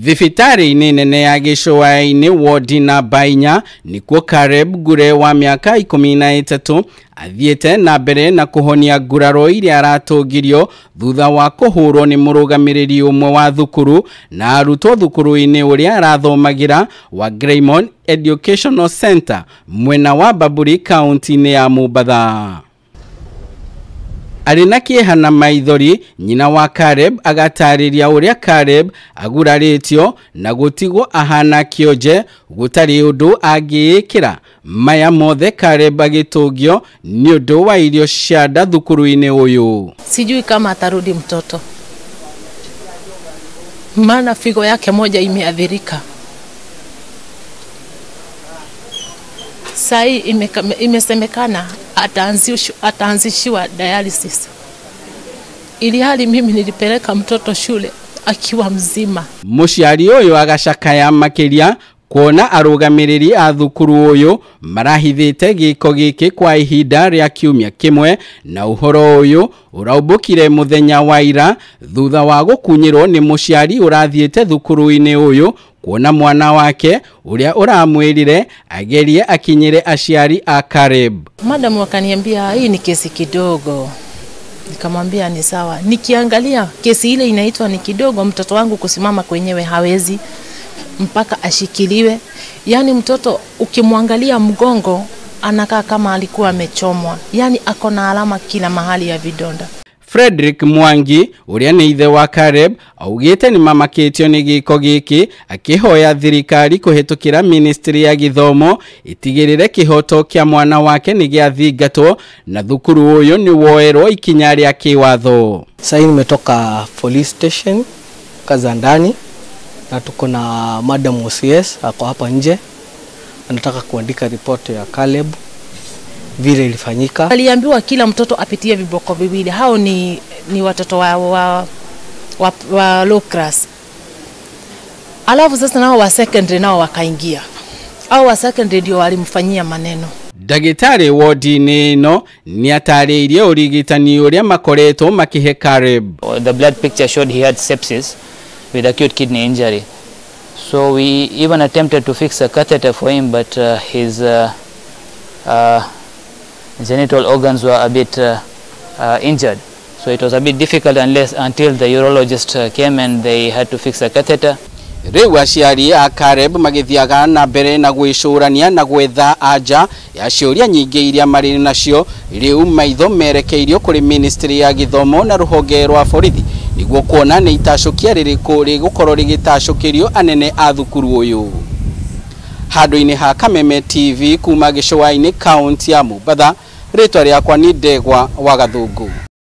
Thibitarĩ-inĩ nene ya Gĩcũa-inĩ wodi namba 4 nĩkuo Caleb Ngure wa mĩaka 13 athiĩte na mbere na kũhonia nguraro iria aratũngirio thutha wa kũhũrwo nĩ mũrũgamĩrĩri ũmwe wa thukuru na arutwo thukuru-inĩ ũrĩa arathomagĩra wa Greymon Educational Center mwena wa Bamburi kaunti-inĩ ya Mombatha. Arĩ na kĩeha na maithori, nyina wa Caleb agatarĩria ũrĩa Caleb agurarĩtio na gũtigwo ahana kĩonje gũtarĩ ũndũ angĩĩkĩra. Maya mothe Caleb agĩtũngio nĩ ũndũ wa irio cia nda thukuru-inĩ ũyũ. Sijui kama atarudi mtoto, maana figo yake moja imeathirika. Sai imesemekana ataanzishiwa dialysis. Ili hali mimi nilipeleka mtoto shule akiwa mzima. Mũciari ũyũ agacakaya makĩria kuona arũgamĩrĩri a thukuru ũyũ marahithĩte gĩko gĩkĩ kwa ihinda rĩa kiumia kĩmwe, na ũhoro ũyũ ũraumbũkire mũthenya wa ira thutha wa gũkunyĩrwo nĩ mũciari ũrathiĩte thukuru-inĩ ũyũ kuona mwana wake ũrĩa ũramwĩrire agerie akinyĩre aciari a Caleb. Madam wakaniambia hii ni kesi kidogo. Nikamwambia ni sawa. Nikiangalia kesi ile inaitwa ni kidogo, mtoto wangu kusimama kwenyewe hawezi mpaka ashikiliwe. Yani mtoto ukimwangalia mgongo anakaa kama alikuwa amechomwa. Yani ako na alama kila mahali ya vidonda. Frederick Mwangi ũrĩa nĩ ithe wa Caleb augĩte nĩ mamakĩtio nĩ gĩko gĩkĩ, akĩhoya thirikari kũhĩtũkĩra ministry ya gĩthomo ĩtigĩrĩre kĩhoto kĩa mwana wake nĩ gĩathingatwo na thukuru ũyũ nĩ woerwo ikinya rĩa kĩwatho. Sasa nimetoka police station Kazandani na tuko na Madam OCS ako hapa nje, anataka kuandika report ya Caleb vile ilifanyika. Aliambiwa kila mtoto apitie viboko viwili. Hao ni watoto wa low class. Alafu sasa nao wa secondary nao wakaingia. Hao wa secondary ndio walimfanyia maneno. Ndagĩtarĩ wodi-inĩ ĩno nĩatarĩirie ũrigitani ũrĩa makoretwo makĩhe Caleb. The blood picture showed he had sepsis with acute kidney injury. So we even attempted to fix a catheter for him, but his genital organs were a bit injured. So it was a bit difficult until the urologist came and they had to fix a catheter. Rĩu aciari a Caleb magĩthiaga na mbere na gwĩcũrania na gwetha anja ya ciũria nyingĩ iria marĩ nacio. Rĩu maitho merekeirio kũrĩ ministry ya gĩthomo na rũhonge rwa borithi nĩguo kuona nĩ itacũkia rĩrĩkũ rĩgũkorwo rĩgĩtacũkĩrio anene a thukuru ũyũ. Handũ-inĩ ha Kameme TV kuma Gĩcũa-inĩ kaunti ya Mombatha, rĩtwa rĩakwa nĩ Ndegwa wa Gathũngũ.